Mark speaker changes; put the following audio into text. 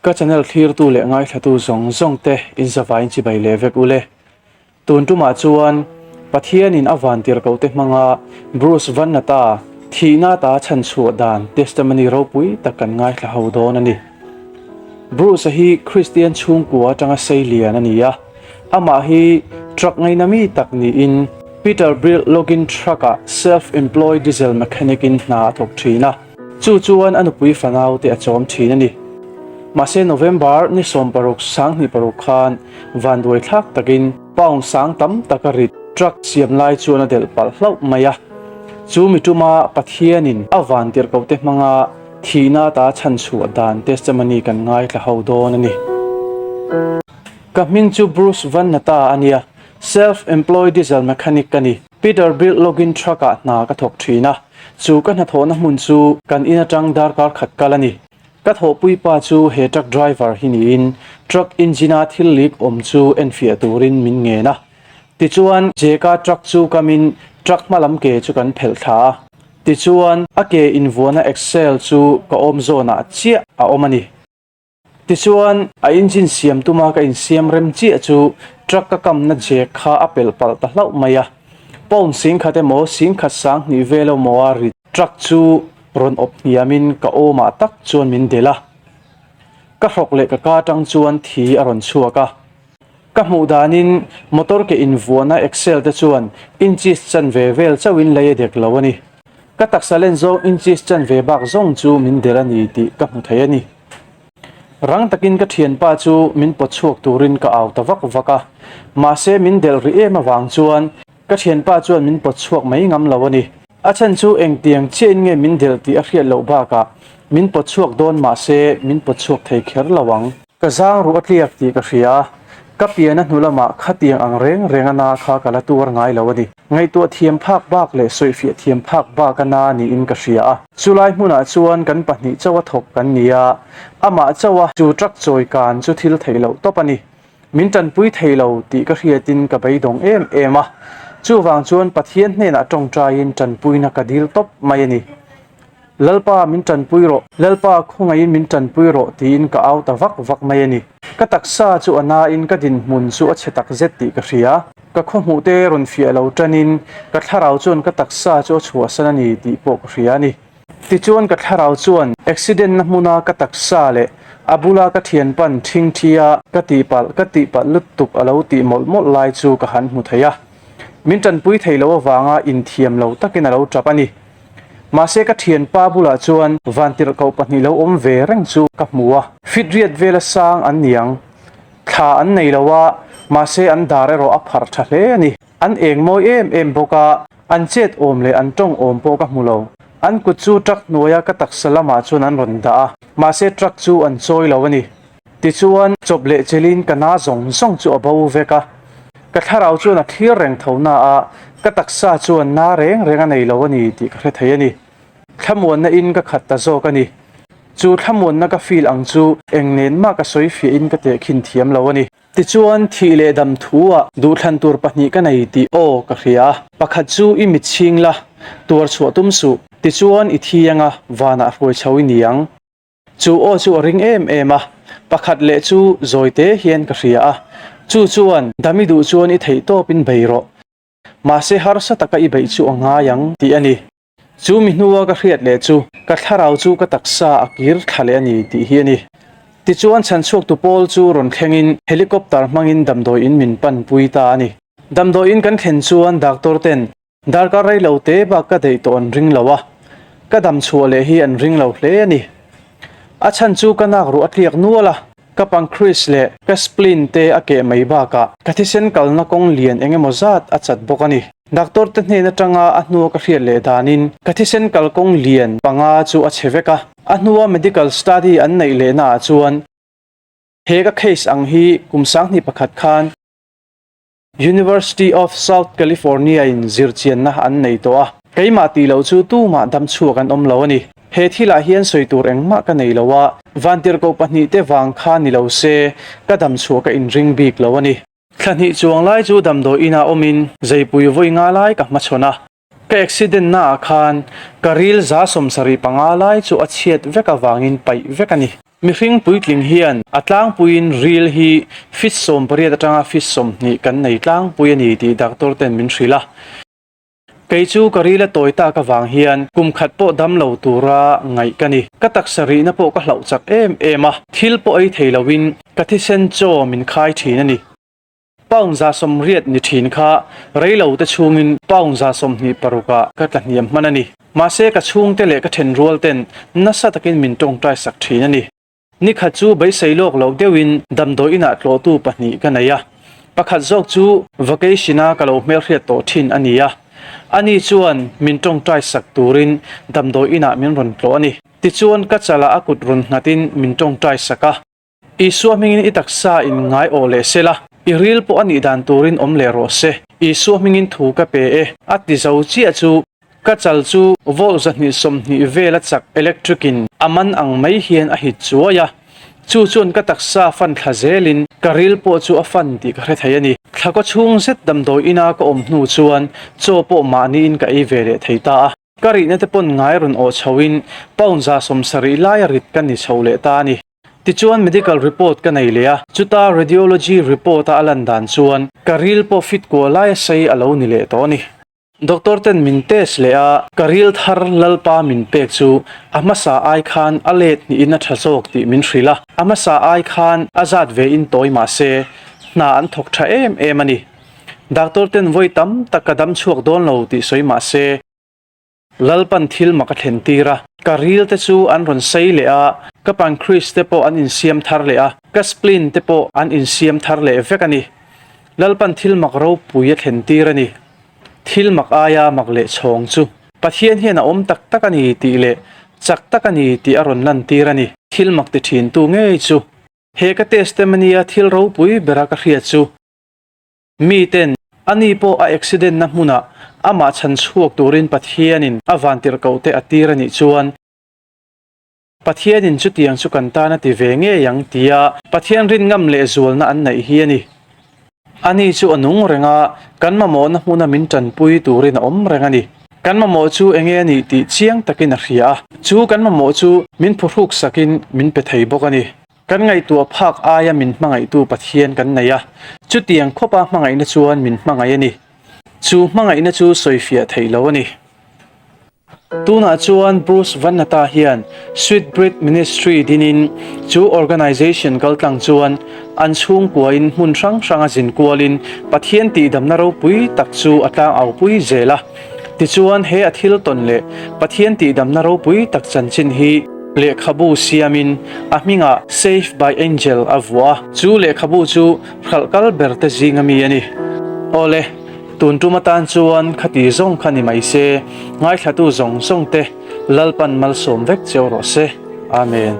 Speaker 1: Ka channel thlirtu leh ngaithlatu zawng zawng te inzavain chibai leh vek ule. Tun tumah chuan Pathianin a vantirhkohte hmanga Bruce Vannata thihna ata chhanchhuah dan testimony ropui tak kan ngaithla ho dawn a ni. Bruce-a hi Kristian chhungkua atanga sei lian a ni a, amah hi truck ngaina mi tak niin Peterbilt Logging Truck-ah self-employed diesel mechanic-in hna a thawk thin a. Chu chuan a nupui fanau te a chawm thin a ni. Mahse November ni 16 26 khan vanduai thlak takin pound sang tam tak a rit truck siam lai chuan a delh palh hlauh mai a. Chu mi tuma Pathianin a vantirhkohte hmanga thihna ata chhanchhuah dan testimony kan ngaithla ho dawn a ni. Ka hming chu Bruce Vannata a nia, self-employed diesel mechanic ka ni. Peterbilt Logging Truck-ah hna ka thawk thin a, chu ka hnathawhna hmun chu kan in atang darkar khat kal a ni. Ka thawhpui pa chu he truck driver hi niin truck engine-a thil leak awm chu enfiah turin min ngen a. Tichuan, Jake-a truck chu kamin truck hma lam ke chu kan phelh thla a. Tichuan, a ke invuahna axle chu ka awm zawnah chiah a awm a ni. Tichuan, a engine siam tuma ka insiam rem chiah chu truck ka kamna jack kha a pelh palh ta hlauh mai a. Pound singkhat emaw singkhat sang hnih vel emaw a rit truck chu rawn awp hniamin ka awmah tak chuan min delh a. Ka hrawk leh ka ka atang chuan thi a rawn chhuak a. Ka hmuh danin motor ke invuahna axle te chuan inches chanve vel chauhin lei a dek lo a ni. Ka taksa len zawng inches chanve bak zawng chu min delh a ni tih ka hmu thei a ni. Rang takin ka thianpa chu min pawt chhuak turin ka au ta vak vak a, mahse min delh rih em avang chuan ka thianpa chuan min pawt chhuak mai ngam lo a ni. A chhan chu engtiang chiahin nge min delh tih a hriat loh bakah min pawt chhuak dawn mahse min pawt chhuak thei kher lo ang. Ka zang ruh a tliak tih ka hria a, ka pian a hnu lamah khatiang ang reng reng a na kha ka la tuar ngai lo a ni. Ngaihtuah thiam phak bak leh sawifiah thiam phak bak a na niin ka hria a. Chulai hmunah chuan kan pahnih chauh a thawk kan ni a, amah chauh a chu truck chawi kan chu thil theih loh tawp a ni. Min tanpui thei lo tih ka hriatin ka beidawng em em a, chuvang chuan Pathian hnenah tawngtaiin tanpuina ka dil tawp mai a ni. Lalpa min tanpui rawh, Lalpa khawngaihin min tanpui rawh tiin ka au ta vak vak mai a ni. Ka taksa chu a nain ka dinhmun chu a chhe tak zet tih ka hria. Ka khawhmuh te rawn fiah lo tanin ka thlarau chuan ka taksa chu a chhuahsan a ni tih pawh ka hria a ni. Tichuan ka thlarau chuan accident na hmuna ka taksa leh a bula ka thianpan thingthi a ka tihpalh ka tihpalh lutuk a lo tih mawlh mawlh lai chu ka han hmu thei a. Min tanpui thei lo avanga inthiam lo takin a lo tap a ni. Mahse ka thianpa bulah chuan vantirhkoh pahnih lo awm ve reng chu ka hmu a, fit riat vela sang an ni ang. Thla an nei lo a, mahse an dar erawh a pharh tha hle a ni. An eng mawi em em bawk a, an chet awm leh an tawng awm pawh ka hmu lo. An kut chu truck hnuaia ka taksa lamah chuan an rawn dah a, mahse truck chu an chawi lo a ni. Tichuan, chawp leh chelin ka na zawng zawng chu a bo vek a. Ka thlarau chuan a thlir reng tho na a, ka taksa chuan na reng reng a nei lo a ni tih ka hre thei a ni. Thlamuanna in ka khat ta zawk a ni. Chu thlamuanna ka feel ang chu eng nen mah ka sawi fiahin ka tehkhin thiam lo a ni. Tichuan, thih leh dam thu ah duhthlan tur pahnih ka nei tih aw ka hria a. Pakhat chu i mit chhing la, tuar chhuah tum suh. Tichuan, i thi anga vanah hruai chho i ni ang. Chu aw chu a ring em em a, pakhat leh chu zawi te hian ka hria a, chu chuan dam i duh chuan i theih tawpin bei rawh, mahse harsa taka i beih chu a ngai ang tih a ni. Chu mi hnua ka hriat leh chu ka thlarau chu ka taksa a kir thla leh a ni tih hi a ni. Tichuan chhanchhuaktu pawl chu rawn thlengin helicopter hmangin damdawi in min panpui ta a ni. Damdawi in kan thlen chuan doctor ten Darkar rei lo te bak ka deih tawh an ring lo a, ka dam chhuah leh hi an ring lo hle a ni. A chhan chu ka nak ruh a tliak nual a, ka pancreas leh ka spleen te a keh mai bakah ka thisen kalna kawng lian eng emaw zat a chat bawk a ni. Doctor te hnen atanga a hnua ka hriat leh danin ka thisen kalkawng lian panga chu a chhe vek a, a hnua medical study an neih lehna ah chuan he ka case ang hi kum sanghnih pakhat khan University of South California in zirchianna an nei tawh a, keimah tih loh chu tumah dam chhuak an awm lo a ni. He thilah hian sawi tur engmah ka nei lo a, vantirhkoh pahnihte vang kha ni lo se ka dam chhuah ka inring bik lo a ni. Thla hnih chuang lai chu damdawi inah awmin zeipui vawi nga lai ka hmachhawn a, ka accident naah khan ka ril 175 lai chu a chhiat vek avangin paih vek a ni. Mihring puitling hian a tlangpuiin ril hi feet 18 atanga feet 20 kan nei tlangpui a ni tih doctor ten min hrilh a. Kei chu ka ril a tawi tak avang hian kum khat pawh dam lo tura ngaih ka ni. Ka taksa rihna pawh ka hlauh chak em em a, thil pawh ei thei loin ka thisen chaw min khai thin a ni. Pound 180 ni thin kha rei lo te chhungin pound 26 ah ka tla hniam hman a ni. Mahse ka chhungte leh ka thenrual ten nasa takin min tawngtai sak thin a ni. Ni khat chu beisei lawk loh deuhin damdawi inah tlawhtu pahnih ka nei a. Pakhat zawk chu vacation-a ka lo hmelhriat tawh thin a ni a. Ani chuan min tawngtai sak turin damdawi inah min rawn tlawh a ni. Tichuan ka chalah a kut rawn nghatin min tawngtai sak a. Isua hmingin i taksa in ngai awh leh se la, i ril pawh a nih dan turin awm leh rawh se. Isua hmingin thu ka pe e, a ti zo chiah chu ka chal chu volt 220 vela chak electric in a man ang mai hian a hit chuai a. Chu chuan ka taksa fan thla zelin ka ril pawh chu a fan tih ka hre thei a ni. Thla kaw chhung zet damdawi ina ka awm hnu chuan chaw pawh mahniin ka ei ve leh thei ta a. Ka rihna te pawn ngai rawn awh chhoin pound 70 laia rit ka ni chho leh ta a ni. Tichuan medical report ka nei leh a, chuta radiology report a a lan dan chuan ka ril pawh fit kuah laia sei a lo ni leh tawh a ni. Doctor ten min test leh a, ka ril thar Lalpa min pek chu a hmasa ai khan a let hnihin a tha zawk tih min hrilh a, a hmasa ai khan a zat ve in tawi mah se hna an thawk tha em em a ni. Doctor ten vawi tam tak ka dam chhuak dawn lo tih sawi mah se, Lalpan thil mak a thlen tir a, ka ril te chu an rawn sei leh a, ka pancreas te pawh an insiam thar leh a, ka spleen te pawh an insiam thar leh vek a ni. Lalpan thil mak ropui a thlen tir a ni. Thil mak aia mak leh chhawng chu Pathian hian a awm tak tak a ni tih leh chak tak a ni tih a rawn lan tir a ni. Thil mak ti thintu ngei chu he ka testimony a thil ropui bera ka hriat chu Miten, ani pawh a accident na hmunah amah chhan chhuak turin Pathianin a vantirhkoh te a tir a nih chuan, Pathianin chutiang chu kan tan a ti ve ngei ang tia Pathian rin ngam leh zualna an neih hi a ni. Ani chu a nung reng a, kan mamawhna hmuna min tanpui turin a awm reng a ni. Kan mamawh chu enge a nih tih chiang takin a hria a, chu kan mamawh chu min phuhruk sakin min pe thei bawk a ni. Kan ngaihtuah phak aia min hmangaihtu Pathian kan nei a, chutiang khawpa hmangaihna chuan min hmangaih a ni. Chu hmangaihna chu sawifiah theih lo a ni. Tunah chuan Bruce Vannata hian Sweet Bread Ministry dinin chu organization kaltlang chuan an chhungkuain hmun hrang hranga zin kualin Pathian tihdamna ropui tak chu a tlangaupui zel a. Tichuan he a thil tawn leh Pathian tihdamna ropui tak chanchin hi lehkhabu siamin a hmingah Saved by Angel a vuah a, chu lehkhabu chu hralh kal ber te zinga mi a ni. Awle, tun tum atan chuan khati zawng kha ni mai se, ngaithlatu zawng zawng te Lalpan malsawm vek cheu rawh se. Amen.